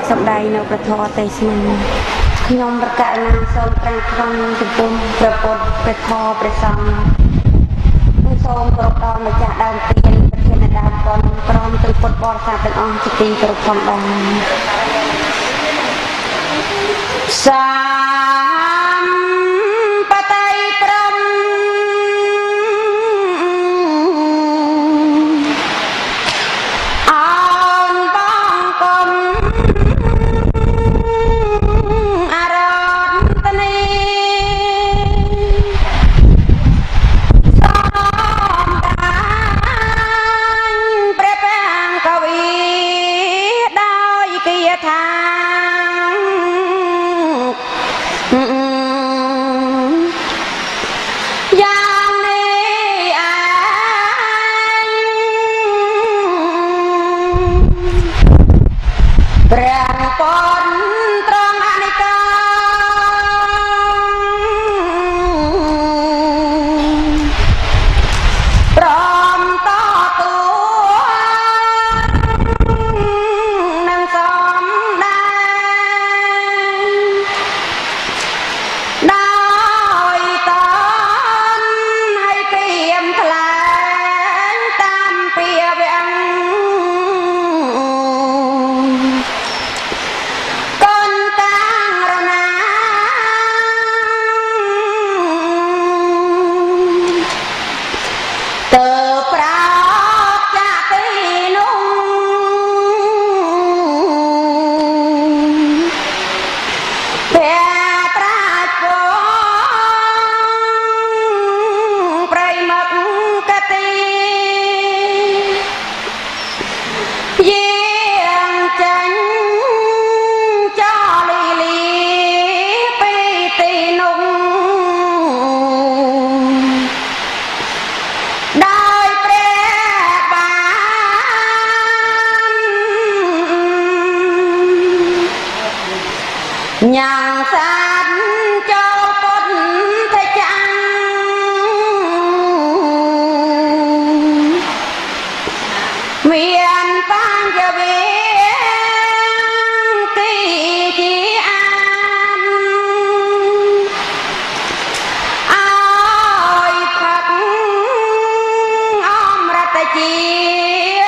សម្ដែងនៅព្រះធម៌ទេសនាខ្ញុំប្រកាសណាសូមត្រាស់ថ្វាយចំពោះព្រះពុទ្ធព្រះធម៌ព្រះសង្ឃនិងសូមគោរពដល់ម្ចាស់ដើមទានប្រធានដើមបុណ្យព្រមទាំងពុទ្ធបរិស័ទទាំងអស់ជាទីគោរពផងដែរសាមបតីព្រំអោនបងគុំអរតនីសំដាញព្រះបាងកវីដោយគាថាយ៉ាងនេះឯងព្រះពុទ្ធត្រង់អនិកាព្រមតទួនឹងសំដែងដោយតនឲ្យក្រៀមថ្លែងតាមពីវំកូនតាំងរណាទៅប្រោកចាក់ទីនោះព្រះត្រាច់ពងប្រិមកទីយាងចាញ់ចលីលីពីទីនោះដោយព្រះបានញ៉ាំងសានចូលពុទ្ធចាំងមានបញ្ញវេទីជាអានអើយផឹកអមរតជា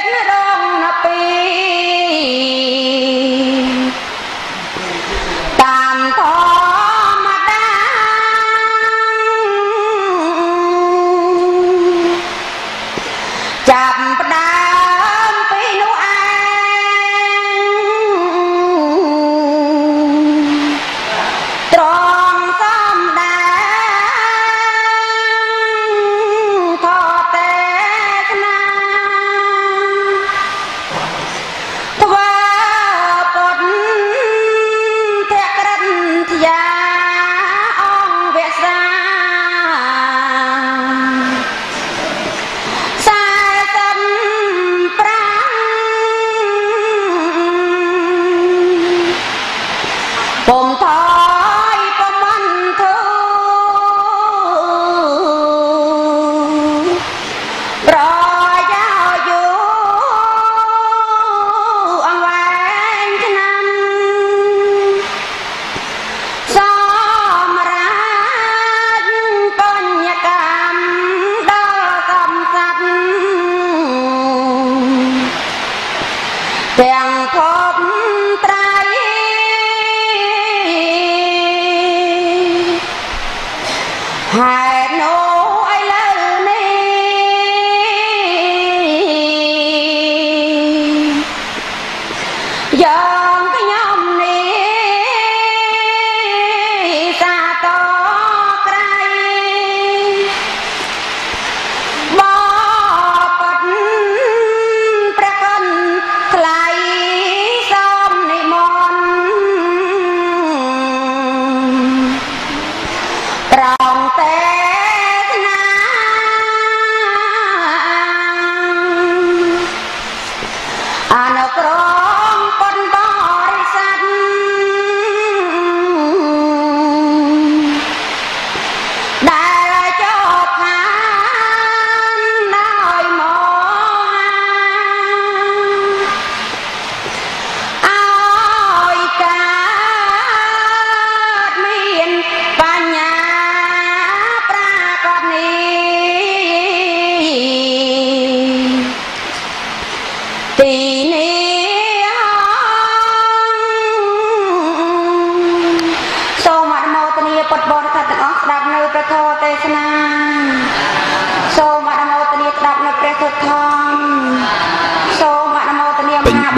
តិរងនពីតាមធម្មតាចាប់ផ្ដើមពីនោះឯងត្រង់សំដែងធទេសនាធ្វើពុទ្ធក្រិន្យាអង្គវសា45ពុំថយពុំមិនធូប្រយោយូអង្វែងឆ្នាំសមរាជបញ្ញកម្មដល់សំសត្វទាំងភពត្រៃហេតុនោះឥឡូវនេះយ៉ាងខ្ញុំនេះសាទរក្រៃបបិទ្ធព្រះគុណថ្លៃសូមនិមន្តត្រង់ទេសនាអនុក្រមប៉ុនប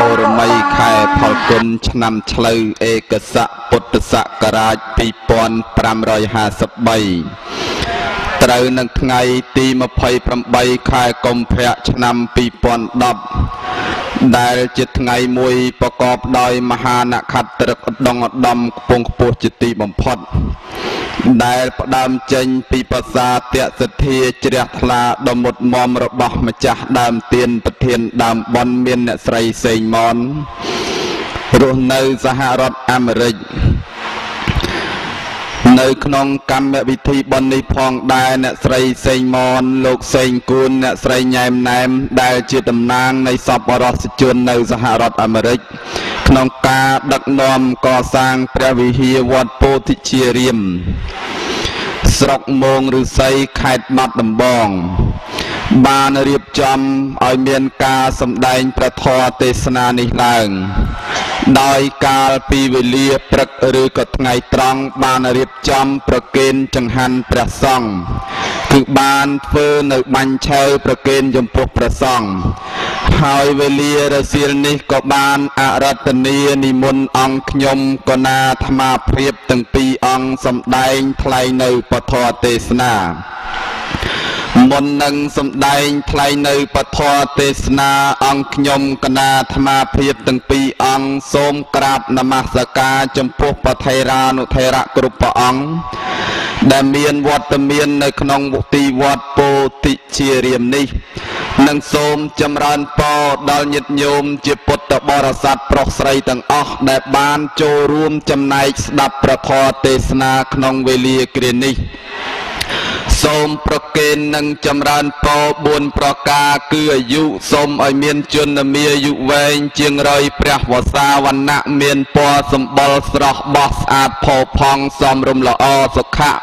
បូរមីខែផលគុណឆ្នាំឆ្លូវឯកស័កពុទ្ធសករាជ2553ត្រូវនឹងថ្ងៃទី28ខែកុម្ភៈឆ្នាំ2010ដែលជាថ្ងៃមួយប្រកបដោយមហានក្ខត្រឹកឧត្តមឧត្តមខ្ពង់ខ្ពស់ជាទីបំផុតដែលផ្ដើមចេញពីប្រាសាទសទ្ធាជ្រះថ្លាដ៏មុតមមរបស់ម្ចាស់ដើមទានប្រធានដើមបុណ្យមានអ្នកស្រីសេងម៉នរស់នៅសហរដ្ឋអាមេរិកនៅក្នុងកម្មវិធីបុណ្យនេះផងដែរអ្នកស្រីសេងម៉នលោកសេងគួនអ្នកស្រីញ៉ែមណែមដែលជាតំណាងនៃសប្បុរសជននៅសហរដ្ឋអាមេរិកក្នុងការដឹកនាំកសាងព្រះវិហារវត្តពោធិជារាមស្រុកមោងឫស្សីខេត្តបាត់ដំបងបានរៀបចំឲ្យមានការសម្ដែងព្រះធម៌ទេសនានេះឡើងដោយកាលពីវេលាព្រឹកឬក៏ថ្ងៃត្រង់បានរៀបចំប្រគេនចង្ហាន់ព្រះសង្ឃគឺបានធ្វើនៅបាញ់ឆៅប្រគេនចំពោះព្រះសង្ឃហើយវេលារសៀលនេះក៏បានអរតនីនិមន្តអង្គខ្ញុំកណាអាត្មាភាពទាំងពីរអង្គសម្ដែងថ្លែងនៅពធទេសនាមុននឹងសម្ដែងថ្លែងនៅពធទេសនាអង្គខ្ញុំកណាអាត្មាភាពទាំងពីរអង្គសូមក្រាបនមស្ការចំពោះព្រះថេរានុថេរៈគ្រប់ព្រះអង្គដែលមានវត្តមាននៅក្នុងទីវត្តពោធិជារាមនេះនិងសូមចម្រើនពរដល់ញាតិញោមជាពុទ្ធបរិស័ទប្រុសស្រីទាំងអស់ដែលបានចូលរួមចំណែកស្ដាប់ព្រះធម៌ទេសនាក្នុងវេលាគ្រានេះសូមប្រគេននិងចម្រើនពរ4ប្រការគឺអាយុសូមឲ្យមានជនមាយុវែងជាងរយព្រះវស្សាវណ្ណៈមានពណ៌សម្បុរស្រស់បោះស្អាតផូរផង់សមរម្យល្អសុខៈ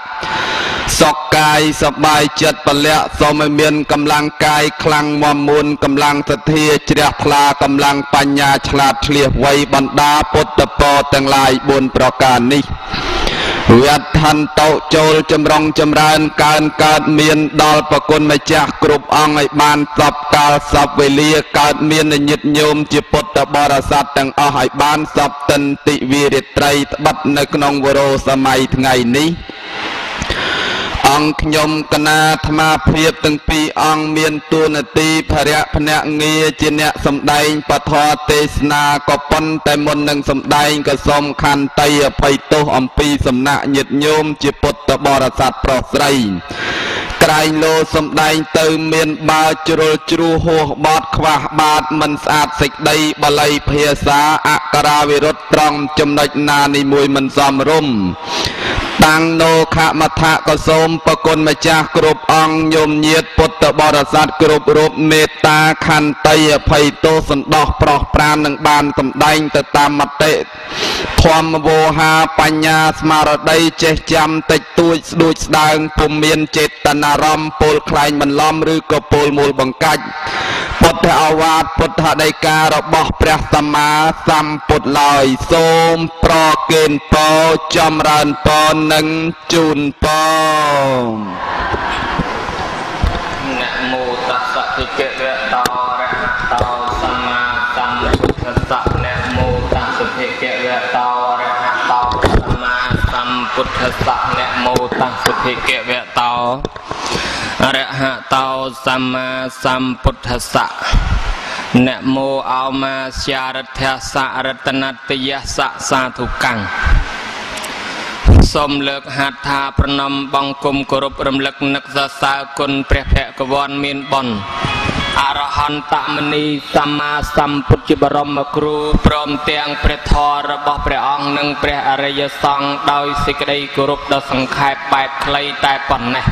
សុខកាយសប្បាយចិត្តពលៈសូមឲ្យមានកម្លាំងកាយខ្លាំងមាំមួនកម្លាំងសទ្ធាជ្រះថ្លាកម្លាំងបញ្ញាឆ្លាតឆ្លៀសវៃបណ្ដាពុទ្ធពរទាំងឡាយ4ប្រការនេះវត្តន្តោចូលចម្រុងចម្រើនកើនកើតមានដល់ប្រគុណម្ចាស់គ្រប់អង្គឲ្យបានសពកាលសពវេលាកើតមានញាតិញោមជាពុទ្ធបរិស័ទទាំងអស់ឲ្យបានសពតិនទិវីរាត្រីត្បិតនៅក្នុងវរោសម័យថ្ងៃនេះអង្គខ្ញុំកណាអាត្មាភាពទាំងពីរអង្គមានតួនាទីភរៈភ្នាក់ងារជាអ្នកសម្ដែងពធទេសនាក៏ប៉ុន្តែមុននឹងសម្ដែងក៏សូមខន្តីអភ័យទោសអំពីសំណាក់ញាតិញោមជាពុទ្ធបរិស័ទប្រុសស្រីក្រែងលោសម្ដែងទៅមានបើជ្រុលជ្រួហួសបត់ខ្វះបាតមិនស្អាតសេចក្តីបាលីភាសាអក្ខរាវិរុទ្ធត្រង់ចំណុចណានីមួយមិនសមរម្យតាំងនោខមថៈក៏សូមប្រគុណម្ចាស់គ្រប់អង្គញោមញាតពុទ្ធបរិស័ទគ្រប់រូបមេត្តាខន្តីអភ័យទោសសន្តោសប្រោះប្រាននឹងបានសម្ដែងទៅតាមមតិធម្មវោហាបញ្ញាស្មារតីចេះចាំតិចតួចស្ដួចស្ដើងពុំមានចេតនារម្មណ៍ពោលខ្លែងបន្លំឬក៏ពោលមូលបង្កាច់ពុទ្ធអវាទពុទ្ធដីការបស់ព្រះសម្មាសម្ពុទ្ធឡើយសូមប្រគេនពរចម្រើនពរនិងជូនពរនមោតស្សៈភិក្ខវតោអរហតោសម្មាសម្ពុទ្ធស្សៈនមោតស្សៈភិក្ខវតោអរហតោសម្មាសម្ពុទ្ធស្សៈនមោតស្សៈភិក្ខវតោអរហតោសម្មាសម្ពុទ្ធស្សៈនមោអោមាស្យារិទ្ធស្សៈរតនតយស្សៈសាធុកាំងសូមលើកហត្ថាប្រណម្យបង្គំគោរពរំលឹកនឹកសរសើរគុណព្រះភគវន្តមានបុណ្យអរហន្តមនីសម្មាសម្ពុទ្ធជាបរមគ្រូព្រមទាំងព្រះធម៌របស់ព្រះអង្គនិងព្រះអរិយសង្ឃដោយសេចក្តីគោរពដ៏សង្ខេបបែបខ្លីតែប៉ុណ្ណេះ